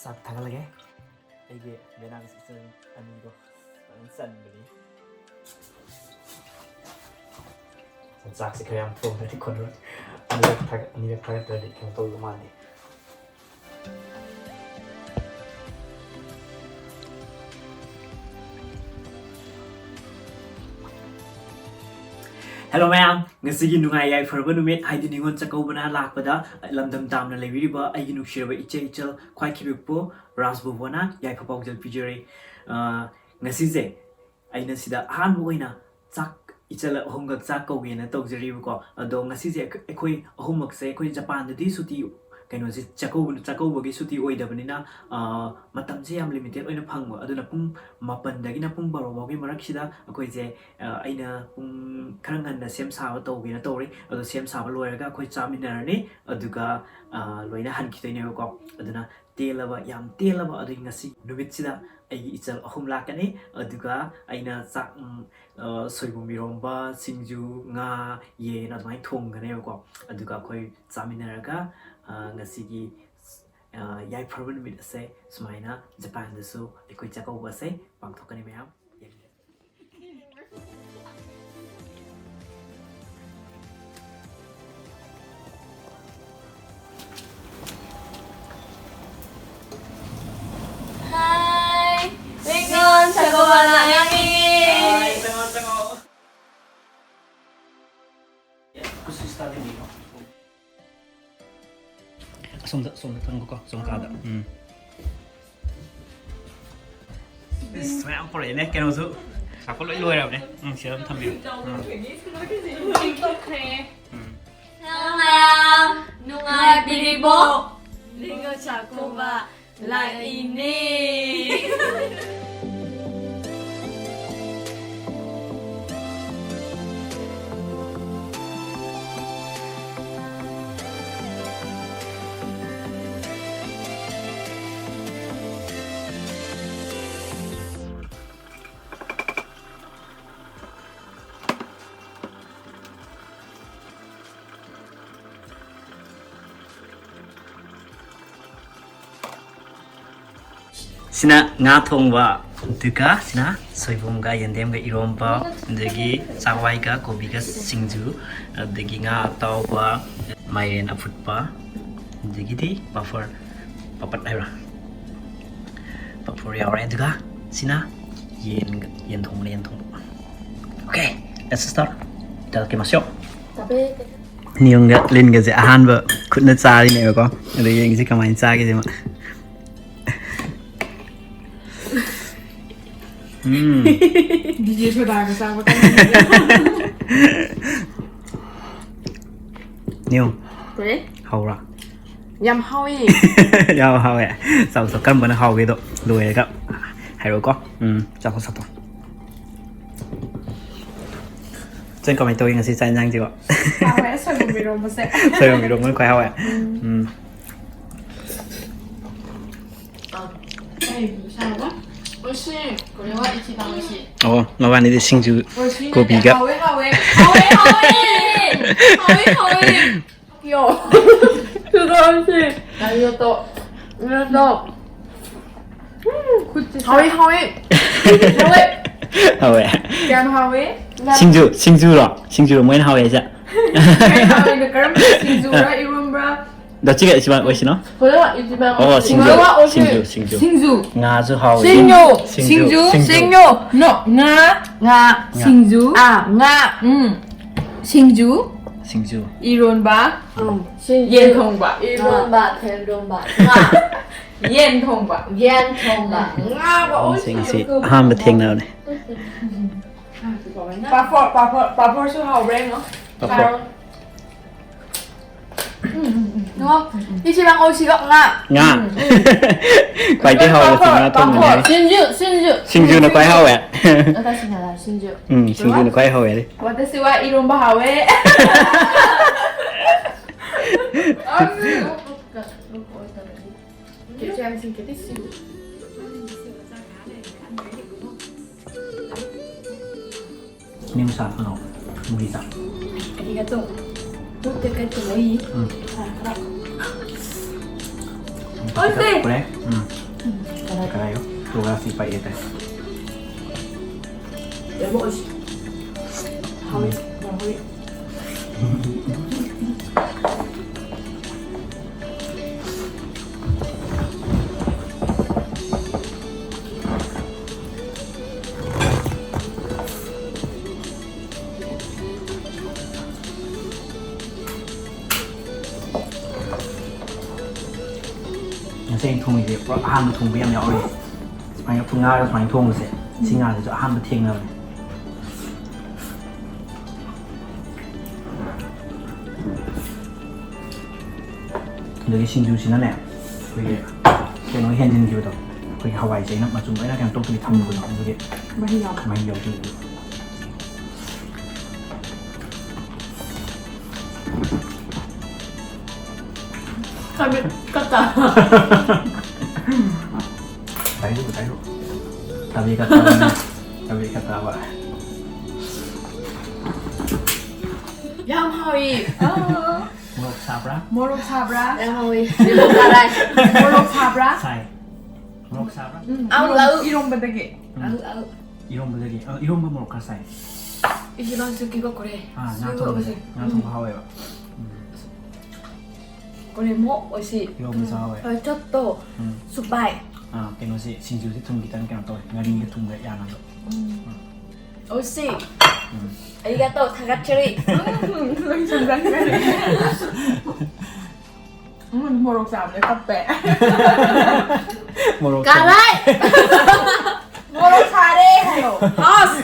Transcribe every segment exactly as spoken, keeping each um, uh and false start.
ꯆꯥꯛ ꯊꯥꯒꯠꯂꯒꯦ꯫ ꯑꯩꯒꯤ ꯕꯦꯅꯥꯒꯤ ꯏꯆꯟ ꯑꯅꯤꯗꯣ ꯐꯖꯅ ꯆꯟꯕꯅꯤ꯫ ꯆꯥꯛꯁꯦ ꯈꯔ ꯌꯥꯝ ꯊꯣꯡꯗ꯭ꯔꯗꯤ ꯈꯣꯠꯂꯣꯏ꯫ ꯑꯅꯤꯔꯛ ꯊꯥꯒꯠ-, ꯑꯅꯤꯔꯛ ꯊꯥꯒꯠꯇ꯭ꯔꯗꯤ ꯀꯩꯅꯣ ꯇꯧꯗꯧ ꯃꯥꯟꯗꯦ꯫ Hello ꯃꯌꯥꯝ, ꯉꯁꯤꯒꯤ ꯅꯨꯡꯉꯥꯏ ꯌꯥꯏꯐꯔꯕ ꯅꯨꯃꯤꯠ, ꯍꯥꯏꯗꯤ ꯅꯤꯉꯣꯜ ꯆꯥꯛꯀꯧꯕꯅ ꯂꯥꯛꯄꯗ ꯂꯝꯗꯝ ꯇꯥꯝꯅ ꯂꯩꯕꯤꯔꯤꯕ ꯑꯩꯒꯤ ꯅꯨꯡꯁꯤꯔꯕ ꯏꯆꯦ ꯏꯆꯜ ꯈ꯭ꯋꯥꯏꯈꯤꯕꯤꯄꯨ ꯔꯥꯖ ꯕꯣꯕꯣꯅ ꯌꯥꯏꯐ ꯄꯥꯎꯖꯦꯜ ꯄꯤꯖꯔꯤ꯫ ꯑ, ꯉꯁꯤꯁꯦ ꯑꯩꯅ ꯁꯤꯗ ꯑꯍꯥꯟꯕ ꯑꯣꯏꯅ ꯆꯥꯛ, ꯏꯆꯜ ꯑꯍꯨꯝꯈꯛ ꯆꯥꯛ ꯀꯧꯒꯦꯅ ꯇꯧꯖꯔꯤꯕꯀꯣ꯫ ꯑꯗꯣ ꯉꯁꯤꯁꯦ ꯑꯩꯈ-, ꯑꯩꯈꯣꯏ ꯑꯍꯨꯝꯃꯛꯁꯦ, ꯑꯩꯈꯣꯏ ꯖꯄꯥꯟꯗꯗꯤ ꯁꯨꯇꯤ, ꯀꯩꯅꯣꯁꯦ, ꯆꯥꯛꯀꯧꯕ, ꯆꯥꯛꯀꯧꯕꯒꯤ ꯁꯨꯇꯤ ꯑꯣꯏꯗꯕꯅꯤꯅ, ꯑ, ꯃꯇꯝꯁꯦ ꯌꯥꯝ limited ꯑꯣꯏꯅ ꯐꯪꯕ꯫ ꯑꯗꯨꯅ ꯄꯨꯡ ꯃꯥꯄꯟꯗꯒꯤꯅ ꯄꯨꯡ ꯕꯥꯔꯣ ꯐꯥꯎꯒꯤ ꯃꯔꯛꯁꯤꯗ ꯑꯩꯈꯣꯏꯁꯦ, ꯑ, ꯑꯩꯅ ꯄꯨꯡ ꯈꯔ ꯉꯟꯅ ꯁꯦꯝ ꯁꯥꯕ ꯇꯧꯒꯦꯅ ꯇꯧꯔꯤ꯫ ꯑꯗꯣ ꯁꯦꯝ ꯁꯥꯕ ꯂꯣꯏꯔꯒ ꯑꯩꯈꯣꯏ ꯆꯥꯃꯤꯟꯅꯔꯅꯤ, ꯑꯗꯨꯒ, ꯑ, ꯂꯣꯏꯅ ꯍꯟꯈꯤꯗꯣꯏꯅꯦꯕꯀꯣ꯫ ꯑꯗꯨꯅ ꯇꯦꯜꯂꯕ, ꯌꯥꯝ ꯇꯦꯜꯂꯕ ꯑꯗꯨꯒꯤ ꯉꯁꯤ ꯅꯨꯃꯤꯠꯁꯤꯗ ꯑꯩꯒꯤ ꯏꯆꯜ ꯑꯍꯨꯝ ꯂꯥꯛꯀꯅꯤ꯫ ꯑꯗꯨꯒ ꯑꯩꯅ ꯆꯥꯛ, ꯎꯝ, ꯑ, ꯁꯣꯏꯕꯨꯝ ꯏꯔꯣꯝꯕ, ꯁꯤꯡꯖꯨ, ꯉꯥ, ꯌꯦꯟ ꯑꯗꯨꯃꯥꯏꯅ ꯊꯣꯡꯒꯅꯦꯕꯀꯣ꯫ ꯑꯗꯨꯒ ꯑꯩꯈꯣꯏ ꯆꯥꯃꯤꯟꯅꯔꯒ, ꯑ, ꯉꯁꯤꯒꯤ, ꯑ, ꯌꯥꯏꯐꯔꯕ ꯅꯨꯃꯤꯠ ꯑꯁꯦ ꯁꯨꯃꯥꯏꯅ ꯖꯄꯥꯟꯗꯁꯨ ꯑꯩꯈꯣꯏ ꯆꯥꯛꯀꯧꯕ ꯑꯁꯦ ꯄꯥꯡꯊꯣꯛꯀꯅꯤ ꯃꯌꯥꯝ꯫ Hi! ꯅꯤꯉꯣꯜ ꯆꯥꯛꯀꯧꯕ ꯂꯥꯛꯂꯝꯃꯤ! Hi, ꯆꯪꯉꯣ, ꯆꯪꯉꯣ꯫ ꯑꯁꯣꯝꯗ, ꯑꯁꯣꯝꯗ ꯊꯝꯈꯣꯀꯣ, ꯑꯁꯣꯝ ꯀꯥꯗ꯫ ꯎꯝ꯫ ꯏꯁ, ꯃꯌꯥꯝ ꯄꯨꯔꯛꯑꯦꯅꯦ, ꯀꯩꯅꯣꯁꯨ꯫ ꯁꯥꯄꯣꯠ ꯂꯣꯏ ꯂꯣꯏꯔꯕꯅꯦ꯫ ꯎꯝ, ꯁꯤꯗ ꯑꯗꯨꯝ ꯊꯝꯕꯤꯌꯨ꯫ ꯎꯝ꯫ ꯎꯝ꯫ ꯍꯜꯂꯣ ꯃꯌꯥꯝ, ꯅꯨꯡꯉꯥꯏꯕꯤꯔꯤꯕꯣ? ꯅꯤꯉꯣꯜ ꯆꯥꯛꯀꯧꯕ ꯂꯥꯛꯏꯅꯦ꯫ ꯁꯤꯅ ꯉꯥ ꯊꯣꯡꯕ, ꯑꯗꯨꯒ ꯁꯤꯅ ꯁꯣꯏꯕꯨꯝꯒ ꯌꯦꯟꯗꯦꯝꯒ ꯏꯔꯣꯝꯕ, ꯑꯗꯒꯤ ꯆꯥꯛꯋꯥꯏꯒ ꯀꯣꯕꯤꯒ ꯁꯤꯡꯖꯨ, ꯑꯗꯒꯤ ꯉꯥ ꯑꯇꯥꯎꯕ, ꯃꯥꯏꯔꯦꯟ ꯑꯐꯨꯠꯄ, ꯑꯗꯒꯤꯗꯤ ꯄꯥꯐꯣꯔ, ꯄꯥꯄꯠ ꯍꯥꯏꯕ꯭ꯔꯥ, ꯄꯥꯐꯣꯔ ꯌꯥꯎꯔꯦ꯫ ꯑꯗꯨꯒ ꯁꯤꯅ ꯌꯦꯟ, ꯌꯦꯟ ꯊꯣꯡꯕꯅꯦ, ꯌꯦꯟ ꯊꯣꯡꯕ꯫ Okay, let's start. ꯏꯇꯥꯗꯥꯀꯤꯃꯥꯁ꯫ ꯅꯤꯌꯣꯡꯒ ꯂꯤꯟꯒꯁꯦ ꯑꯍꯥꯟꯕ ꯈꯨꯠꯅ ꯆꯥꯔꯤꯅꯦꯕꯀꯣ꯫ ꯑꯗ ꯌꯦꯡꯁꯤ ꯀꯃꯥꯏꯅ ꯆꯥꯒꯦꯁꯦ ꯃꯥ꯫ ꯎꯝ꯫ ꯗꯤꯖꯦ ꯁꯣꯗꯥꯒ ꯆꯥꯕ ꯀꯥꯟꯗ꯫ ꯅꯤꯌꯣꯡ꯫ ꯀꯔꯤ? ꯍꯧꯔꯥ? ꯌꯥꯝ ꯍꯥꯎꯋꯦ꯫ ꯌꯥꯝ ꯍꯥꯎꯋꯦ꯫ ꯆꯥꯎ ꯆꯥꯎ, ꯀꯔꯝꯕꯅ ꯍꯥꯎꯒꯦꯗꯣ ꯂꯣꯏꯔꯒ ꯍꯥꯏꯔꯛꯑꯣꯀꯣ꯫ ꯎꯝ, ꯆꯥꯊꯣꯛ ꯆꯥꯊꯣꯛ꯫ ꯆꯦ, ꯀꯃꯥꯏꯅ ꯇꯧꯋꯤ ꯉꯁꯤ ꯆꯥꯛ ꯏꯟꯖꯥꯡꯁꯤꯕꯣ? ꯍꯥꯎꯋꯦ, ꯁꯣꯏꯕꯨꯝ ꯏꯔꯣꯝꯕꯁꯦ꯫ ꯁꯣꯏꯕꯨꯝ ꯏꯔꯣꯝꯕꯅ ꯈ꯭ꯋꯥꯏ ꯍꯥꯎꯋꯦ꯫ ꯎꯝ꯫ ꯎꯝ꯫ ꯑꯣ, ꯃꯕꯥꯅꯤꯗꯤ ꯁꯤꯡꯖꯨ ꯀꯣꯕꯤꯒ꯫ ꯍꯥꯎꯋꯦ, ꯍꯥꯎꯋꯦ꯫ ꯍꯥꯎꯋꯦ, ꯍꯥꯎꯋꯦ꯫ ꯍꯥꯎꯋꯦ, ꯍꯥꯎꯋꯦ꯫ ꯌꯣ꯫ ꯀꯩꯅꯣ ꯇꯧ꯫ ꯀꯩꯅꯣ ꯇꯧ꯫ ꯎꯝ, ꯈꯨꯠꯁꯦ ꯍꯥꯎꯋꯦ, ꯍꯥꯎꯋꯦ꯫ ꯍꯥꯎꯋꯦ꯫ ꯍꯥꯎꯋꯦ꯫ ꯌꯥꯝ ꯍꯥꯎꯋꯦ꯫ ꯁꯤꯡꯖꯨ, ꯁꯤꯡꯖꯨꯔꯣ? ꯁꯤꯡꯖꯨꯔꯣ ꯃꯣꯏꯅ ꯍꯥꯎꯋꯦ ꯍꯥꯏꯁꯦ? ꯀꯩ ꯍꯥꯎꯋꯦ? ꯀꯔꯝꯕ ꯁꯤꯡꯖꯨꯔ, ꯏꯔꯣꯝꯕ꯭ꯔꯥ? ꯗꯥ ꯆꯤꯒ ꯏꯁꯤꯃꯥ ꯑꯣꯏꯁꯤꯅꯣ? ꯀꯣꯏꯔꯣ, ꯏꯁꯤꯃꯥ ꯑꯣ, ꯁꯤꯡꯖꯨ, ꯑꯣꯏꯁꯤꯅꯣ? ꯁꯤꯡꯖꯨ, ꯁꯤꯡꯖꯨ꯫ ꯁꯤꯡꯖꯨ꯫ ꯉꯥꯁꯨ ꯍꯥꯎꯋꯤ꯫ ꯁꯤꯡꯖꯨ꯫ ꯁꯤꯡꯖꯨ, ꯁꯤꯡꯖꯨ, ꯁꯤꯡꯖꯨ꯫ ꯁꯤꯡꯖꯨ꯫ No, ꯉꯥ꯫ ꯉꯥ꯫ ꯁꯤꯡꯖꯨ꯫ ꯑꯥ, ꯉꯥ꯫ ꯎꯝ꯫ ꯁꯤꯡꯖꯨ꯫ ꯁꯤꯡꯖꯨ꯫ ꯏꯔꯣꯟꯕ꯫ ꯎꯝ꯫ ꯁꯤꯡꯖꯨ꯫ ꯌꯦꯟ ꯊꯣꯡꯕ꯫ ꯏꯔꯣꯟꯕ, ꯊꯦꯜ ꯏꯔꯣꯟꯕ꯫ ꯉꯥ꯫ ꯌꯦꯟ ꯊꯣꯡꯕ꯫ ꯌꯦꯟ ꯊꯣꯡꯕ꯫ ꯉꯥ꯫ ꯁꯤꯡꯁꯤ ꯑꯍꯥꯟꯕ ꯊꯦꯡꯅꯕꯅꯦ꯫ ꯄꯥꯐꯣꯔ, ꯄꯥꯐꯣꯔ, ꯄꯥꯐꯣꯔꯁꯨ ꯍꯥꯎꯕ꯭ꯔꯥ ꯌꯦꯡꯉꯣ꯫ ꯄꯥꯐꯣꯔ꯫ ꯆꯥꯔꯣ꯫ ꯎꯝ, ꯎꯝ, ꯎꯝ꯫ ꯌꯦꯡꯉꯣ꯫ ꯏꯆꯦ ꯅꯪ ꯑꯣꯏꯁꯤꯔꯣ ꯉꯥ꯫ ꯉꯥ꯫ ꯎꯝ꯫ ꯈ꯭ꯋꯥꯏꯗꯩ ꯍꯥꯎꯕꯁꯤ ꯄꯥꯐꯣꯔ, ꯉꯥ ꯊꯣꯡꯕꯅꯦ꯫ ꯄꯥꯐꯣꯔ꯫ ꯁꯤꯡꯖꯨ, ꯁꯤꯡꯖꯨ꯫ ꯁꯤꯡꯖꯨꯅ ꯈ꯭ꯋꯥꯏ ꯍꯥꯎꯋꯦ꯫ ꯑꯇꯥꯁꯤꯅ ꯁꯤꯡꯖꯨ꯫ ꯎꯝ, ꯁꯤꯡꯖꯨꯅ ꯈ꯭ꯋꯥꯏ ꯍꯥꯎꯋꯦ꯫ ꯋꯥꯇꯥꯁꯤꯋꯥ ꯏꯔꯣꯝꯕ ꯍꯥꯎꯋꯦ꯫ ꯅꯤꯡ ꯁꯥꯠꯄꯅꯣ, ꯃꯨꯔꯤꯗ꯫ ꯑꯩꯒ ꯇꯣ꯫ ꯇꯨ ꯇꯦ ꯀꯩ ꯇꯨ ꯂꯩ꯫ ꯎꯝ꯫ ꯈꯔ, ꯈꯔ꯫ ꯎꯝ꯫ ꯎꯝ꯫ 辛いよ。唐辛子いっぱい入れて。でも美味しい。はい。うん。ꯉꯁꯤ ꯑꯩꯅ ꯊꯣꯡꯉꯤꯁꯦ ꯄꯨꯔꯥ ꯑꯍꯥꯟꯕ ꯊꯣꯡꯕ ꯌꯥꯝ ꯌꯥꯎꯔꯤ꯫ ꯁꯨꯃꯥꯏꯅ ꯉꯥꯒ ꯁꯨꯃꯥꯏꯅ ꯊꯣꯡꯕꯁꯦ, ꯁꯤ ꯉꯥꯁꯤꯁꯨ ꯑꯍꯥꯟꯕ ꯊꯦꯡꯅꯕꯅꯦ꯫ ꯑꯗꯒꯤ ꯁꯤꯡꯖꯨꯁꯤꯅꯅꯦ, ꯑꯩꯈꯣꯏꯒꯤ ꯀꯩꯅꯣ ꯍꯦꯟꯖꯤꯟꯈꯤꯕꯗꯣ, ꯑꯩꯈꯣꯏꯒꯤ ꯍꯋꯥꯏꯁꯦ ꯑꯩꯅ ꯃꯆꯨꯝ ꯂꯣꯏꯅ ꯀꯩꯅꯣ ꯇꯧꯊꯣꯛꯄꯤ ꯊꯝꯕꯗꯣ, ꯑꯗꯨꯒꯤ ꯃꯍꯤ ꯌꯥꯎ- ꯃꯍꯤ ꯌꯥꯎꯈꯤꯕꯗꯣ꯫ ꯆꯥꯕꯤ ꯀꯠꯇ꯫ ꯇꯥꯏꯔꯨ, ꯇꯥꯏꯔꯨ꯫ ꯇꯥꯕꯤ ꯀꯠꯇ꯫ ꯇꯥꯕꯤ ꯀꯠꯇꯕ꯫ ꯌꯥꯝ ꯍꯥꯎꯏ꯫ ꯃꯣꯔꯣꯛ ꯁꯥꯕ꯭ꯔꯥ? ꯃꯣꯔꯣꯛ ꯁꯥꯕ꯭ꯔꯥ? ꯌꯥꯝ ꯍꯥꯎꯏ꯫ ꯃꯣꯔꯣꯛ ꯁꯥꯕ꯭ꯔꯥ? ꯁꯥꯏ꯫ ꯃꯣꯔꯣꯛ ꯁꯥꯕ꯭ꯔꯥ? ꯎꯝ, ꯑꯧ, ꯏꯔꯣꯝ-, ꯑꯧ꯫ ꯏꯔꯣꯝꯕꯗꯒꯤ꯫ ꯎꯝ꯫ ꯑꯧ, ꯑꯧ꯫ ꯏꯔꯣꯝꯕꯗꯒꯤ꯫ ꯑ, ꯏꯔꯣꯝꯕ ꯃꯣꯔꯣꯛ ꯈꯔ ꯁꯥꯏ꯫ ꯏꯆꯤꯜ ꯏꯅꯥꯎꯁꯨ ꯀꯤꯕ ꯀꯣꯔꯦ꯫ ꯑꯥ, ꯉꯥ ꯊꯣꯡꯕꯁꯦ꯫ ꯉꯥ ꯊꯣꯡꯕ ꯍꯥꯎꯋꯦꯕ꯫ ꯎꯝ꯫ ꯀꯣꯔꯦ ꯃꯣꯔꯣꯛ ꯑꯣꯏꯁꯤ꯫ ꯏꯔꯣꯝꯕ ꯆꯥꯎꯋꯦ꯫ ꯍꯣꯏ, ꯆꯠꯇꯣ꯫ ꯎꯝ꯫ ꯁꯨꯄꯥꯏ꯫ ꯑꯥ, ꯀꯩꯅꯣꯁꯦ, ꯁꯤꯡꯖꯨꯁꯦ ꯊꯨꯝ ꯈꯤꯇꯪ ꯀꯩꯅꯣ ꯇꯧꯋꯦ꯫ ꯉꯥꯔꯤꯒ ꯊꯨꯝꯒ ꯌꯥꯅꯕ꯫ ꯎꯝ꯫ ꯎꯝ꯫ ꯑꯣꯏꯁꯤ꯫ ꯎꯝ꯫ ꯑꯩꯒ ꯇꯧ ꯊꯥꯒꯠꯆꯔꯤ꯫ ꯎꯝ, ꯂꯣꯏ ꯆꯪꯖꯟꯈ꯭ꯔꯦ꯫ ꯎꯝ, ꯃꯣꯔꯣꯛ ꯆꯥꯕꯗ ꯀꯞꯄꯦ꯫ ꯃꯣꯔꯣꯛ ꯀꯔꯥꯏ? ꯃꯣꯔꯣꯛ ꯁꯥꯔꯦ ꯍꯥꯏꯌꯣ꯫ ꯑꯁ!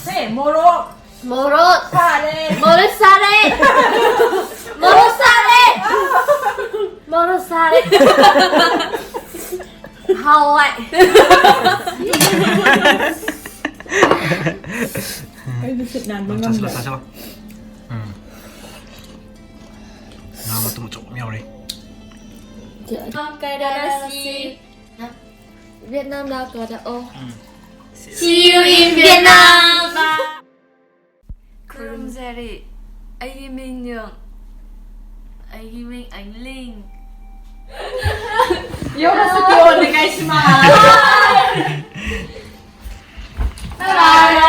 ꯁꯦ, ꯃꯣꯔꯣꯛ ꯃꯣꯔꯣꯛ! ꯁꯥꯔꯦ꯫ ꯃꯣꯔꯣꯛ ꯁꯥꯔꯦ! ꯃꯣꯔꯣꯛ ꯁꯥꯔꯦ! ꯃꯣꯔꯣꯛ ꯁꯥꯔꯦ! ꯍꯥꯎꯋꯥꯏ! ꯑꯩꯗꯤ ꯁꯤꯠ ꯅꯥꯟꯕ ꯎꯝ, ꯆꯥꯁꯤꯜꯂꯣ, ꯉꯝꯗ꯭ꯔꯦ꯫ ꯆꯥꯁꯤꯜꯂꯣ꯫ ꯎꯝ꯫ ꯉꯥ ꯃꯇꯨꯝ ꯑꯆꯧꯕ ꯑꯃ ꯌꯥꯎꯔꯦ꯫ ꯀꯩꯗꯧꯔꯁꯤ? ꯚꯤꯌꯦꯠꯅꯥꯝꯗ ꯀꯩꯗꯧ-, ꯑꯣ꯫ ꯎꯝ꯫ See you in Vietnam! ꯈꯨꯔꯨꯝꯖꯔꯤ꯫ ꯑꯩꯒꯤ ꯃꯤꯡ ꯌꯣꯡ꯫ ꯑꯩꯒꯤ ꯃꯤꯡ ꯑꯪꯂꯤꯡ꯫ ꯌꯣꯡ ꯁꯨꯇꯤ ꯑꯣꯟꯅꯤ Bye bye.